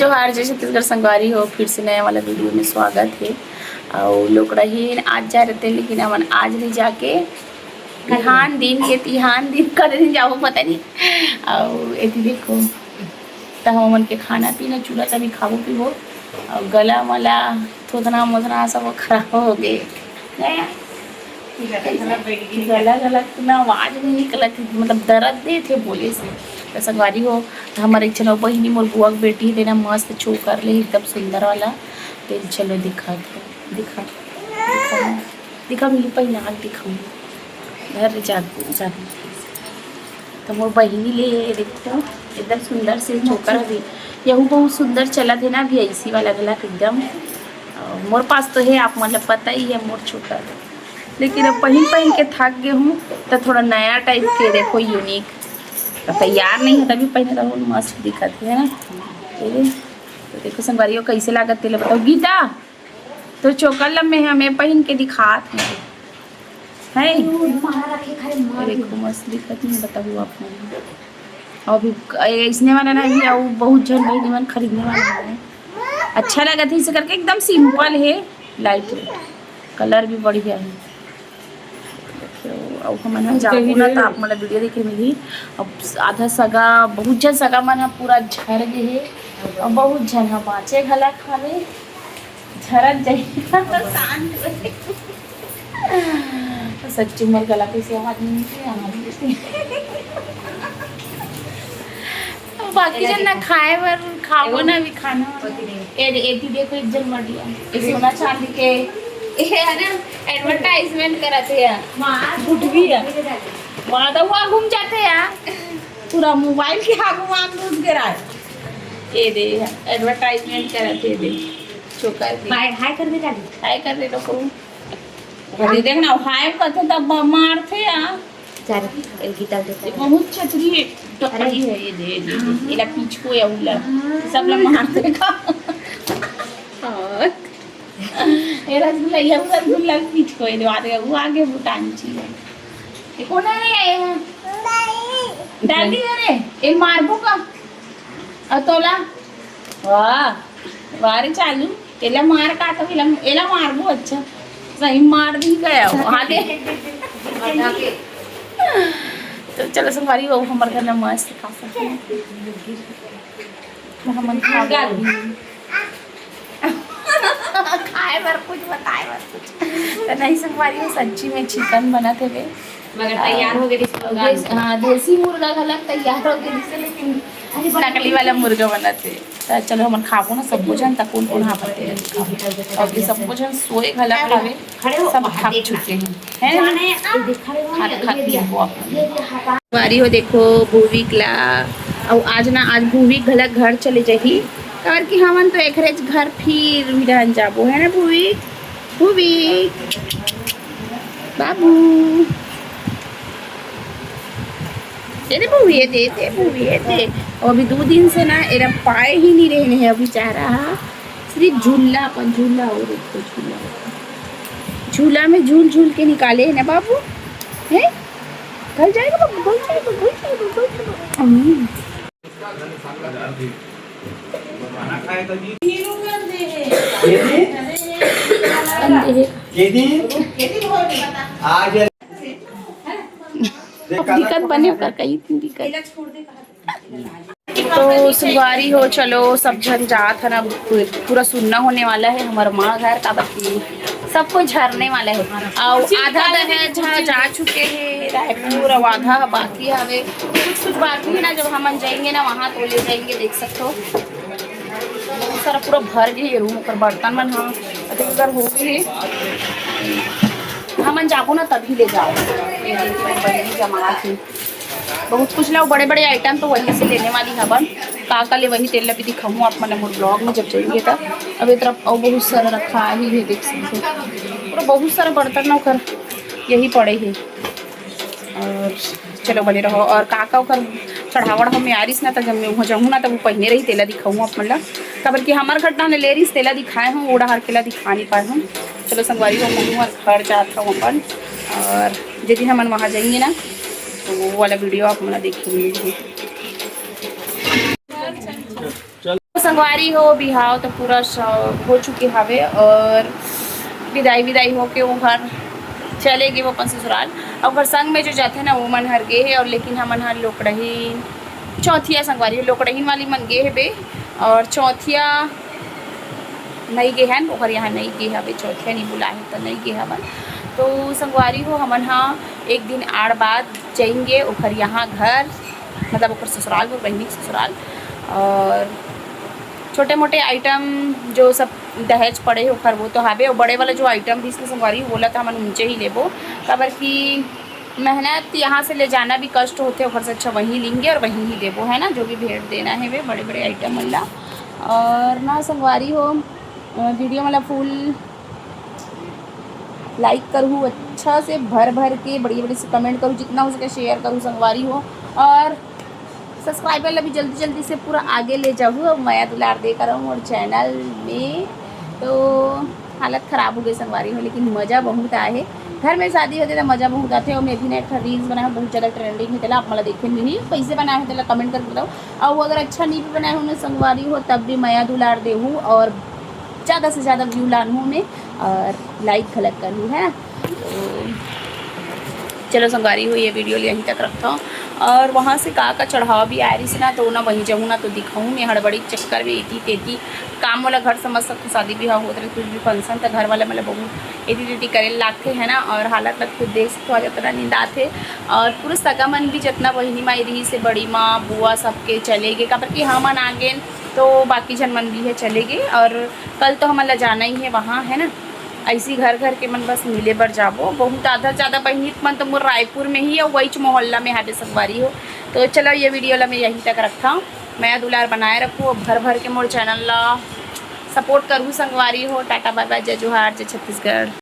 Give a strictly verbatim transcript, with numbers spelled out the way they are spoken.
जोहार, जय छत्तीसगढ़ संगवारी हो, फिर से नया वाला वीडियो में स्वागत है। और लोग रही आज जा रहे थे, लेकिन हमन आज नहीं जाके बिहान दिन के, तिहान दिन, कदे दिन जाबो पता नहीं। और एती देखो, त हमन के खाना पीना चूरा तभी खाबो पीबो, और गला मला थोथना मोथना सब खराब हो गए। गला, गला में आवाज नहीं निकलत हे, मतलब दर्द देत हे बोले से। त संगवारी हो, त हमर एक झन अउ बहिनी, मोर बुआ के बेटी हे, तेना मस्त चोकर ले एकदम सुंदर वाला। तेल चलो दिखा दो, दिखा, दिखा, दिखा, मिली पहिना के दिखाऊँ। घर जा, जा। त मोर बहिनी ले देखो, एकदम सुंदर से चोकर भी, यहू बहुत सुंदर चलत हे ना अभी, ऐसी वाला गला एकदम। अ, मोर पास तो है, आप मन ल पता ही है मोर चोकर। लेकिन अब पहिन पहिन के थक गे हूँ, त थोड़ा नया टाइप के देखो, यूनिक। त तैयार नहीं है तभी पहिने रहूँ, मस्त दिखत है ना। ये तो देखो संगवारी हो, कैसे लागत तेला बताओ गीता। तो चोकर ल मैं हमें पहिन के दिखात हूँ, है। ये देखो मस्त दिखत है, बताओ आप मन। और भी ऐसने वाला ना भी, और बहुत झन बहिनी मन खरीदने वाला है। अच्छा लगत है इसे करके, एकदम सिंपल है, लाइट वेट, कलर भी बढ़िया है। देखियो, अब हमन ह जाबो ना, त आप मन ला वीडियो देखे मिलही। अब आधा सगा, बहुत झन सगा मन ह पूरा झर गे हे, और बहुत झन ह बाँचे घला खावे, झरत जाही। शांत रहे। सच्ची मोर गला कैसे आवाज नहीं निकले, आवाज नहीं। बाकी झन ना खाए बर, खाबो ना भी खाना। ए, एती देखो एक झन मटिया, ए सोना चांदी के, ए है ना, एडवर्टाइजमेंट करत हे यार। माँ, गुठवी है। माँ तो वहाँ घूम जाते यार। पूरा मोबाइल के आगू में घुस गया है। ये दे, एडवर्टाइजमेंट करत हे दे। चोकर के। हाय, हाय कर दे काली। हाय कर दे लोगों। अरे देख ना, हाय करते तब मारते यार। चल, एल गीता दे। ये बहुत छतरी है, टकली है, ये दे, ये दे, ये ला पीछको या उला, सब ला मार देगा। और ये रसगुल्ला, ये रसगुल्ला पीछको, ये दे, वो आगे भूटान ची है। ये कौन है ये? दादी, अरे, ये मारबो का? और तोला? वाह, वाह रे चालू। एला मार का तो एला, एला मारबो अच्छा। सही मार दी गया वो। हाँ दे। तो चलो संगवारी हो, हमर घर में मस्त खा सकते हैं। हमन खा खाए बर कुछ, बताए बर कुछ। तो नहीं संगवारी हो, सच्ची में चिकन बनत हे बे। मगर तैयार हो गए इसको देस-, हाँ, देसी मुर्गा घलक तैयार हो गए, लेकिन नकली वाला मुर्गा बनत हे। त चलो हमन खाबो ना सबो झन, त कोन कोन हाफत हे। अउ ये सबो झन सोए घला खावे, सब थक चुके हैं, हैं? खात खात पीबो अपन। बारी हो देखो भूविक ला, अउ आज ना, आज भूविक घला घर चले जाही, काबर कि हमन तो एकरेच घर फिर बिहान जाबो, है ना भूविक? भूविक बाबू, ये दे बहू, ये दे, दे बहू, ये दे। और अभी दो दिन से ना एरा पाए ही नहीं रहने हैं अभी, जा रहा सिर्फ झूला, अपन झूला और एक झूला, झूला में झूल झूल के निकाले है ना बाबू, है? घर जाएगा बाबू, घर जाएगा, घर जाएगा, घर जाएगा। हम्म। ये दे? ये दे? आज दिक्कत बने ओकर कहीं दिक्कत। तो संगवारी हो, चलो सब झन जात है ना, पूरा सुन्ना होने वाला है हमारा माँ घर, काबर कि सब कोई झरने वाला है। और आधा दहेज ह जा चुके हैं रायपुर, और आधा बाकी हवे। कुछ कुछ बाकी है ना, जब हमन जाएंगे ना वहाँ तो ले जाएंगे, देख सकते हो। बहुत सारा पूरा भर गई है रूम, ओकर बर्तन मन ह अति उधर हो गई है। हमन जाबो ना तभी ले जाओ। ये देखो, बड़ी जमा के बहुत कुछ लाओ, बड़े बड़े आइटम तो वहीं से लेने वाली हवन। का का ले वही तेल भी दिखाऊँ आप मन मोर ब्लॉग में जब जाएंगे तब। अब ये तरफ और बहुत सारा रखा ही है, देख सकते हो। पूरा बहुत सारा बर्तन ना ओकर यही पड़े है। और चलो बने रहो। और का का ओकर चढ़ावड़ हम आरिस ना, त जब मैं वहाँ जाऊँ ना, तब वो पहिने रही, तेला दिखाऊँ आप मन ला। काबर कि हमार घटना ने ले रही, तेला दिखाए हूँ, वो डहार के ला दिखा नहीं पाए हूँ। चलो संगवारी हो, मैं हमार घर जात हूँ अपन, और यदि हमन वहाँ जाएंगे ना, तो वो वाला वीडियो आप मन ला देखे मिलेगी। संगवारी हो, बिहाव तो पूरा स-, हो चुके हवे और विदाई विदाई होके वो घर चले गे वो अपन ससुराल। और ओकर संग में जो जाथे ना, वो मन हर गे हे, और लेकिन हमन हर लोकड़ही चौथिया संगवारी हो, लोकड़हीन वाली मन गे हेबे, और चौथिया नहीं गे हन, ओकर यहाँ नहीं गे हवे, चौथिया नहीं बुलाए हे तो नहीं गे हवन। तो संगवारी हो, हमन हा एक दिन आड़ बाद जाएंगे ओकर यहाँ घर, मतलब ओकर ससुराल, मोर बहिनी के ससुराल। और छोटे मोटे आइटम जो सब दहेज पड़े हे ओकर, वो तो हावे, और बड़े वाला जो आइटम भी इसमें संगवारी हो, बोला तो हमन उनसे ही लेबो, काबर कि मेहनत यहाँ से ले जाना भी कष्ट होथे, ओकर से अच्छा वहीं लेंगे और वहीं ही देबो, है ना, जो भी भेंट देना है वे बड़े बड़े आइटम मन ला। और ना संगवारी हो, अ, वीडियो मतलब फुल लाइक करहू, अच्छा से भर भर के बढ़िया बढ़िया से कमेंट करू, जितना हो सके शेयर करू संगवारी हो, और सब्सक्राइबर ला भी जल्दी जल्दी से पूरा आगे ले जाहू और मया दुलार दे करो मोर चैनल में। तो हालत खराब हो गई संगवारी हो, लेकिन मज़ा बहुत आए हे। घर में शादी होथे तो मज़ा बहुत आथे। और मैं भी ना एक ठा रील्स बनाए हूँ, बहुत ज़्यादा ट्रेंडिंग है, तेला आप मला देखे मिली, कैसे बनाए हो तेला कमेंट करके बताओ। और वो अगर अच्छा नहीं भी बनाए हो ना संगवारी हो, तब भी मया दुलार देहू और ज़्यादा से ज़्यादा व्यू लानहू मैं और लाइक घलक करहू, है ना। तो चलो संगवारी हो, ये वीडियो यहीं तक रखता हूँ। और वहाँ से का का चढ़ावा भी आए रहिस ना, तो ना वहीं जाऊँ ना तो दिखाऊँ। मैं हड़बड़ी के चक्कर में इति तेती काम वाला घर समझ सकते, शादी ब्याह होत रहे, कुछ भी फंक्शन, तो घर वाला मतलब बहुत इति तेती करे लागथे, है ना। और हालत लग खुद देख सकते हो, आज इतना नींद आथे। और पूरे सगा मन भी, जितना बहिनी माई रहिस हे, बड़ी माँ बुआ सबके चले गे, काबर कि हमन आ गेन तो बाकी झन मन भी है चले गे। और कल तो हमन ला जाना ही है वहाँ, है ना। ऐसी घर घर के मन बस मिले बर जाबो। बहुत आधा ज़्यादा बहिनी मन तो मोर रायपुर में ही है, वहीच मोहल्ला में हावे संगवारी हो। तो चलो ये वीडियो ला मैं यहीं तक रखता हूँ। मया दुलार बनाए रखू, अब भर भर के मोर चैनल ला सपोर्ट करहू संगवारी हो। टाटा बाय बाय, जय जोहार, जय छत्तीसगढ़।